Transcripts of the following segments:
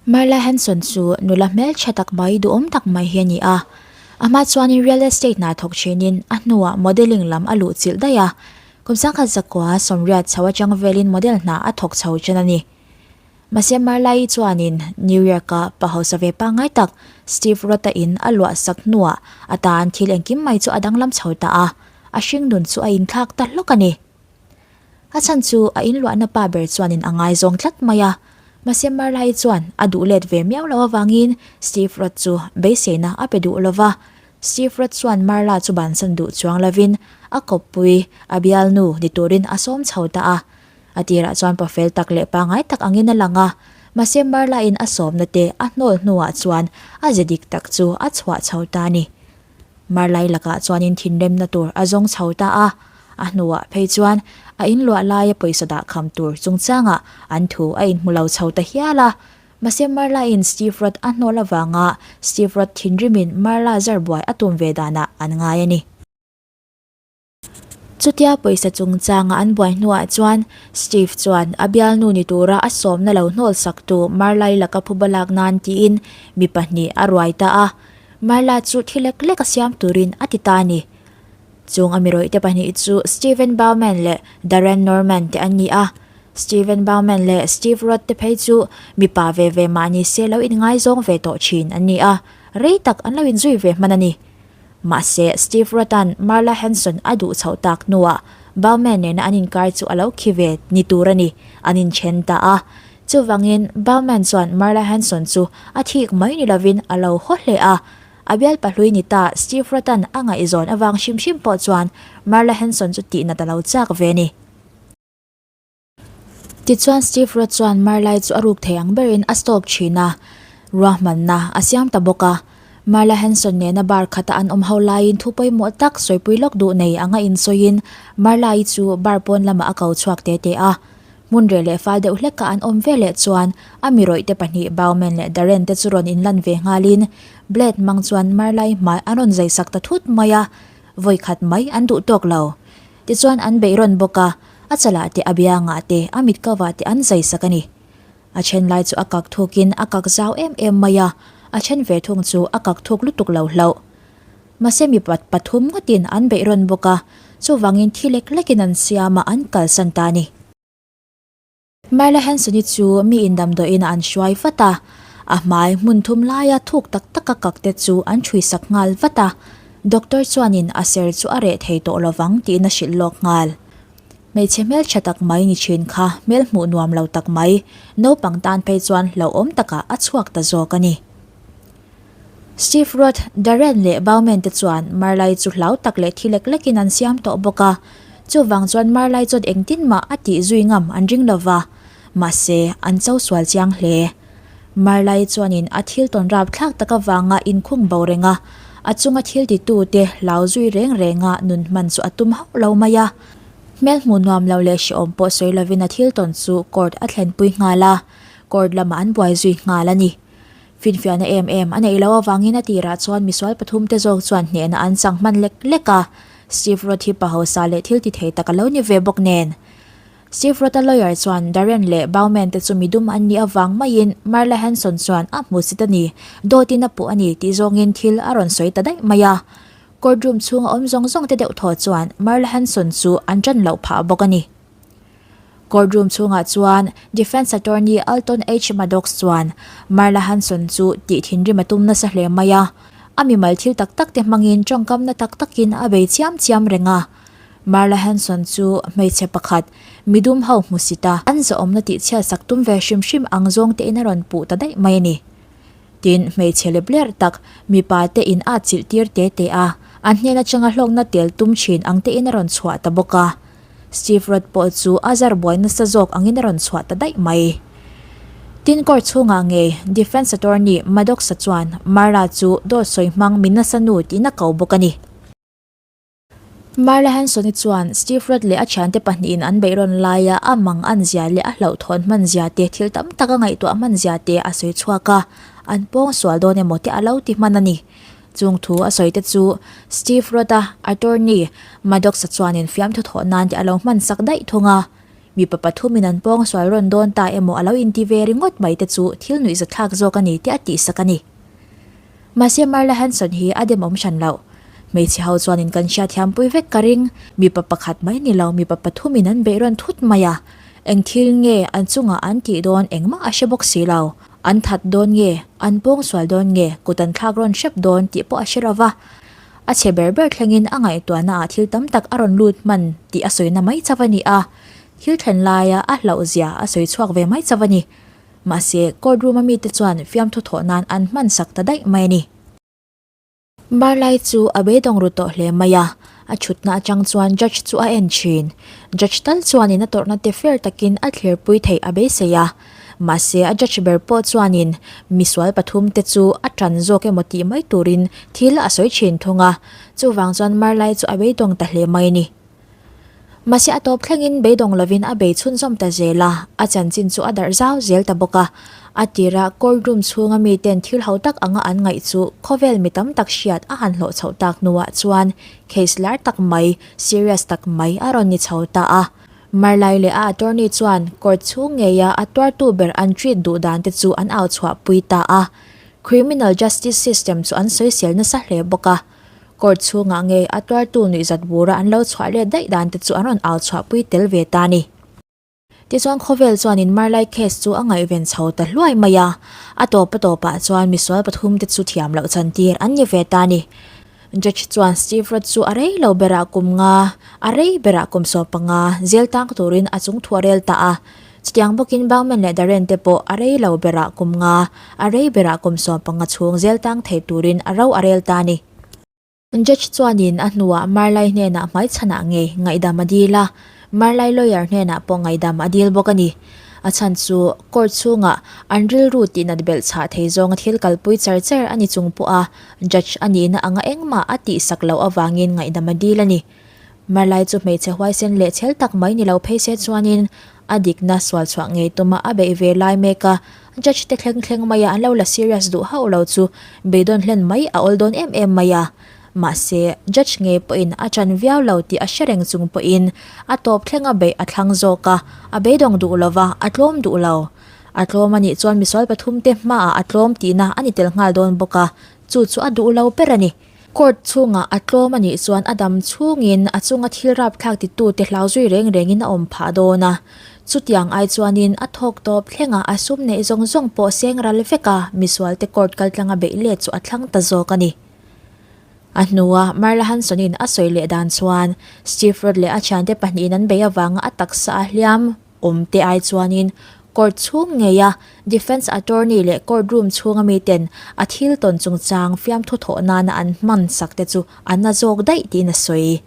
Marla Hanson chu nula hmeltha tak mai duhawm tak mai hi a ni a. A hma chuanin real estate hna thawk thinin a hnuah modelling lam a luh chilh daih a. Kum sangkhat zakua sawmriat chho atang velin model hna a thawk chho chen a ni. Mahse Marla-i chuanin New York-a pa hausa ve pangngai tak Steve Roth-a in a luah sak hnuah a tan thil engkim mai chu a danglam chho ta a, a hringnun chu a inthlak ta hlawk a ni. A chhan chu a inluahna pa ber chuanin a ngaizawng tlat mai a, mahse Marla-i chuan a duh let ve miau loh avangin Steve Roth chu beiseina a pe duh lo va. Steve Roth chuan Marla chu bansan duh chuang lovin a kawppui, a bialnu ni turin a sawm chho ta a. A tirah chuan pa fel tak leh pangngai tak angin a lang a, mahse Marla-in a sawmna te a hnawl hnuah chuan a ze dik tak chu a chhuah chho ta a ni. Marlai lakah chuanin thinremna tur a zawng chho ta a, a hnuah phei chuan a inluah laia pawisa dah kham tur chungchangah an thu a inhmu lo chho ta hial a. Mahse Marla-in Steve Roth a hnawl avanga Steve Roth thinrimin Marla zar buai a tum ve danah an ngai a ni. Chutia pawisa chungchanga an buai hnuah chuan Steve chuan a bialnu ni tura a sawmna lo hnawl saktu Marla-i laka phuba lak nan tiin mi pahnih a ruai ta a. Marla chu thi lek lek a siam turin a ti ta a ni. Chung a mirawihte pahnih chu Steven Bauman leh Darren Norman te an ni a. Steven Bauman leh Steve Roth te phei chu mipa ve ve mahni se lo inngaizawng ve tawh thin an ni a, rei tak an lo inzui ve hman a ni. Mahse, Steve Roth-a'n Marla Hanson a duh chhoh tak hnuah Bauman nena an inkar chu a lo khi ve ni tur a ni, an inthen ta a. Chuvangin, Bauman chuan Marla Hanson chu a thik mai ni lovin a lo haw hle a. A bial pahlui ni ta Steve Roth-a'n a ngaihzawn avang hrim hrim pawh chuan Marla Hanson chu tihnat a lo chak ve a ni. Tichuan Steve Roth chuan Marlai chu a ruk thei ang berin a stalk thin a, ruahmanna a siam ta bawk a. Marla Hanson nena bar khata an awm ho laiin thu pawimawh tak sawipui lawk duh nei anga insawiin Marla-i chu bar pawn lamah a ko chhuak te te a. Hmun reh leh fal deuh hleka an awm veleh chuan a mi rawih te pahnih Bauman leh Darren te chu rawn inlan ve nghalin blade hmang chuan Marla-i hmai an rawn zai sak ta thut mai a, vawikhat mai an duh tawk lo. Tichuan an beih rawn bawk a, a chalah te a biangah te a mit kovah te an zai sak a ni. A then lai chu a kak thukin a kak zau em em mai a, a then ve thung chu a kak thuk lutuk lo hlauh. Mahse mipat pathum ngawtin an beih rawn bawk a, chuvangin thi lek lekin an siam a an kalsan ta a ni. Marla Hanson-i chu mi in damdawiin ah an hruai vat a, a hmai hmun thum laia thuk tak taka kak te chu an ṭhui sak nghal vat a, doctor chuanin a ser chu a reh thei tawh lovang tiin a hrilh lawk nghal. Hmeichhe hmelṭha tak mai ni ṭhin kha hmel hmuh nuam lo tak mai, naupang tan phei chuan hlauhawm takah a chhuak ta zawk a ni. Steve Roth, Darren leh Bauman te chuan Marlai chu hlau tak leh thi lek lekin an siam tawh bawk a, chuvang chuan Marlai chuan engtin mah a tih zui ngam an ring lo va, mahse an cho sual chiang hle. Marlai chuanin a thil tawn rap thlak tak avanga inkhung bo reng a, a chunga thil titu te hlau zui reng renga nun hman chu a tum hauh lo mai a. Hmel hmuh nuam lo leh hrehawm pawh sawi lovin a thil tawn chu court a thlenpui nghal a, court lamah an buai zui nghal a ni. Finfiahna em em a neih loh avangin a tirah chuan misual pathum te zawk chuan hnehna an chang hman lek lek a, Steve Roth hi pa hausa leh thil ti thei tak a lo ni ve bawk nen. Steve Roth-a lawyer chuan Darren leh Bauman te chu midum an nih avang maiin Marla Hanson chuan a hmusit a ni, dawtin a puh a ni tih zawngin thil a rawn sawi ta daih mai a. Courtroom chhunga awm zawng zawng te deuh thaw chuan Marla Hanson chu an ṭan loh phah bawk a ni. Courtroom chhungah chuan Defence Attorney Alton H. Maddox chuan Marla Hanson chu tih thinrim a tum nasa hle mai a, a mimal thil tak tak te hmangin tawngkamna tak takin a bei chiam chiam reng a. Marla Hanson chu hmeichhe pakhat, midum ho hmusit a, an zawhawmna tihchhiat sak tum ve hrim hrim ang zawng tein a rawn puh ta daih mai a ni. Tin, hmeichhe lep ler tak, mipa te in at chilh tir te te a, an hnen atanga hlawkna tel tum thin ang tein a rawn chhuah ta bawk a. Steve Rudd pawh chu a zar buai nasa zawk angin a rawn chhuah ta daih mai. Tin, court chhungah ngei Defence Attorney Maddox-a chuan Marla chu dawt sawi hmang mi nasa nu tiin a ko bawk a ni. Marla Hanson-i chuan Steve Rudd leh a thiante pahnihin an beihrawn laia a mang an zia leh a hlauhthawn hman zia te thil tam tak a ngaihtuah hman zia te a sawi chhuak a, an pawng sual dawn emaw te a lo ti hman a ni. Chung thu a sawi te chu Steve Roth-a attorney Maddox-a chuanin fiamthu thawh nan te a lo hman sak daih thung a. Mipa pathumin an pawngsual rawn dawn ta emaw a lo inti ve ringawt mai te chu thil nuihzathlak zawk a ni tih a tihsak a ni. Mahse Marla Hanson hi a demawm hran loh. Hmeichhe ho chuanin kan hriatthiampui vek ka ring, mipa pakhat mai ni lo mipa pathumin an beih rawn thut mai a. Eng thil nge an chungah an tih dawn engmah a hre bawk si lo. An that dawn nge, an pawngsual dawn nge, kut an thlak rawn hrep dawn tih pawh a hre lo va. A chhe ber ber thlengin a ngaihtuahna ah thil tam tak a rawn lut hman tih a sawina mai chauh a ni a. Thil thlen laia a hlauh zia a sawi chhuak ve mai chauh a ni. Mahse, court room a mite chuan fiamthu thawh nan an hman sak ta daih mai a ni. Barlai chu a beidawng ru tawh hle mai a, a thutna atang chuan judge chu a en thin. Judge tal chuanin a tawrhna te fair takin a thlirpui theih a beisei a. Mahse, a judge ber pawh chuanin misual pathum te chu a tan zawk emaw tih mai turin thil a sawi thin thung a, chuvang chuan Marlai chu a beidawng ta hle mai a ni. Mahse a tawp thlengin beidawng lovin a bei chhunzawm ta zel a, a chanchin chu a darh zau zel ta bawk a. A tira court room chhunga miten thil ho tak anga an ngaih chu khawvel mi tam tak hriat a han hlawh chhoh tak hnuah chuan case lar tak mai, serious tak mai a rawn ni chho ta a. Marlai leh a attorney chuan court chhung ngeia a tuartu ber an treat duh dan te chu an au chhuah pui ta a. Criminal justice system chu an sawisel nasa hle bawk a. Court chhungah ngei a tuartu nuihzat bura an lo chhuah let daih dan te chu an rawn au chhuahpui tel ve ta a ni. Tichuan khawvel chuanin Marlai case chu a ngaihven chho ta hluai mai a, a tawp a tawpah chuan misual pathum te chu thiam loh chantir an ni ve ta a ni. Judge chuan Steve Roth chu a rei lo berah kum nga, a rei berah kum 15 zel tang turin a chung thu a rel ta a. Chutiang bawkin Bauman leh Darren te pawh a rei lo berah kum nga, a rei berah kum 15 chhung zel tang thei turin a ro a rel ta a ni. Judge chuanin a hnuah Marlai hnenah hmaichhanah ngei ngaihdam a dil a, Marlai lawyer hnenah pawh ngaihdam a dil bawk a ni. A chhan chu court chhungah an rilru tihnat belh chhah thei zawnga thil kalpui char char a ni chung pawha judge a nihna anga engmah a tihsak loh avangin ngaihdam a dil a ni. Marlai chu hmeichhe huaisen leh chhel tak mai ni lo phei se chuanin a dikna sual chhuah ngei tuma a beih ve lai mek a, judge te thleng thleng maia an lo la serious duh hauh lo chu beidawn hlen mai a awl dawn em em mai a. Mahse, judge ngei pawhin a ṭan viau lo tih a hre reng chung pawhin a tawp thlenga beih a thlang zawk a, a beidawng duh lo va, a tlawm duh lo. A tlawm a nih chuan misual pathumte hmaah a tlawm tihna a ni tel nghal dawn bawk a, chu chu a duh lo ber a ni. Court chhungah a tlawm a nih chuan a dam chhungin a chunga thil rapthlak titute hlau zui reng rengin a awm phah dawn a. Chutiang ai chuanin a thawk tawp thlengah a sum neih zawng zawng pawh seng ral vek a, misualte court kaltlanga beih let chu a thlang ta zawk a ni. A hnua Marla Hanson-in a sawi leh dan chuan Steve Roth leh a thiante pahnihin an beih avanga a taksa a hliam. Awm te ai chuanin court chhung ngeia defence attorney leh court room chhunga miten a thil tawn chungchang fiamthu thawh nana an hman sak te chu a na zawk daih tiin a sawi.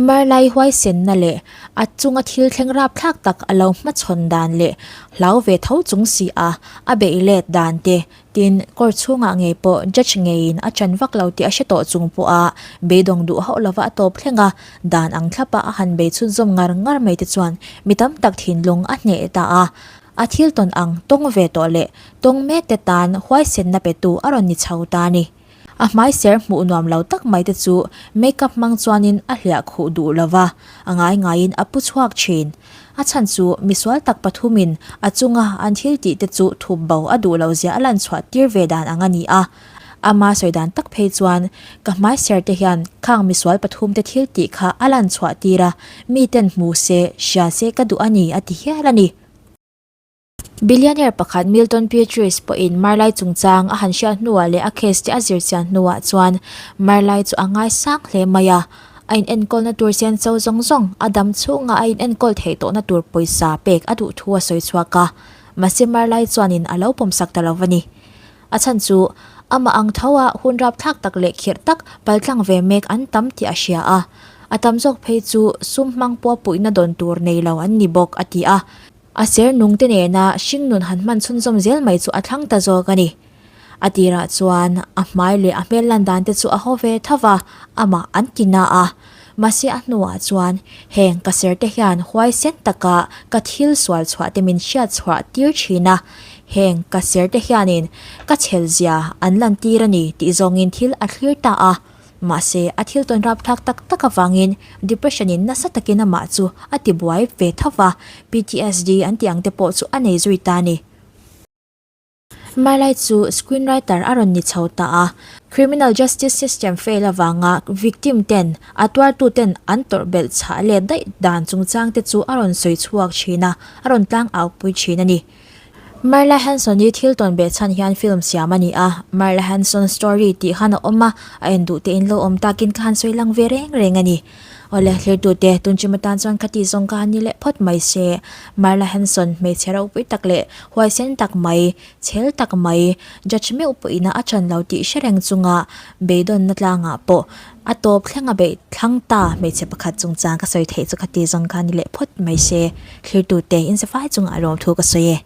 Marlai huaisenna leh a chunga thil thleng rapthlak tak a lo hmachhawn dan leh hlau ve tho chung si a a beih let dan te Tin, court chhungah ngei pawh judge ngeiin a chan vak lo tih a hre tawh chung pawha beidawng duh hauh lova a tawp thleng a, dan ang thlapa a han bei chhunzawm ngar ngar mai te chuan mi tam tak thinlung a hneh ta a. A thil tawn ang tawng ve tawh leh tawng mek te tan huaisenna petu a rawn ni chho ta a ni. A hmai ser hmuh nuam lo tak mai te chu make up hmang chuanin a hliah khuh duh lo va, a ngai ngaiin a pu chhuak thin. A chhan chu misual tak pathumin a chunga an thil tih te chu thup bo a duh lo zia a lan chhuah tir ve dan ang a ni a. Ama sawi dan tak phei chuan ka hmai ser te hian khang misual pathum te thil tih kha a lan chhuah tir a, miten hmu se, hria se ka duh a ni a ti hial a ni. Billionaire pakhat Milton Petris pawhin Marlai chungchang a han hriat hnuah leh a case te a zir chian hnuah chuan Marlai chu a ngaisang hle mai a. A inenkawlna tur senso zawng zawng a dam chhunga a inenkawl theih tawhna tur pawisa pek a duh thu a sawi chhuak a. Mahse Marlai chuanin a lo pawmsak ta lo va ni. A chhan chu amah ang tho a hun rapthlak tak leh khirh tak paltlang ve mek an tam tih a hria a. A tam zawk phei chu sum hmang pawh puihna dawn tur nei lo an ni bawk a ti a. A ser nung te nena hringnun han hman chhunzawm zel mai chu a thlang ta zawk a ni. A tirah chuan a hmai leh a hmel lan dan te chu a haw ve tho va, amah an ti na a. Mahse a hnuah chuan heng ka ser te hian huaisen taka ka thil sual chhuah te min hriat chhuah tir thin a, heng ka ser te hianin ka chhel zia an lan tir a ni tih zawngin thil a thlir ta a. Mahse, a thil tawn rapthlak tak tak avangin depression in nasa takin amah chu a tibuai ve tho va, PTSD an tih ang te pawh chu a nei zui ta a ni. Marlai chu screenwriter a rawn ni chho ta a, criminal justice system fail avanga victim ten a tuartu ten an tawrh belh chhah let daih dan chungchang te chu a rawn sawi chhuak thin a, a rawn tlang au pui thin a ni. Marla Hanson hi thil tawn beh chhan hian film siam a ni a, Marla Hanson story tih khan a awm a, a en duh te in lo awm takin ka han sawi lang ve reng reng a ni. Awle, hlirtute, tun chim atan chuan ka tih zawng ka han ni leh phawt mai se. Marla Hanson, hmeichhe ropui tak leh huaisen tak mai, chhel tak mai, judge meuh pawhin a chan lo tih hre reng chunga beidawnna tlangah pawh a tawp thlenga beih thlang ta hmeichhe pakhat chungchang ka sawi theih chu ka tih zawng ka ni leh phawt mai se. Thlirtute, inzafai chungah lawmthu ka sawi e.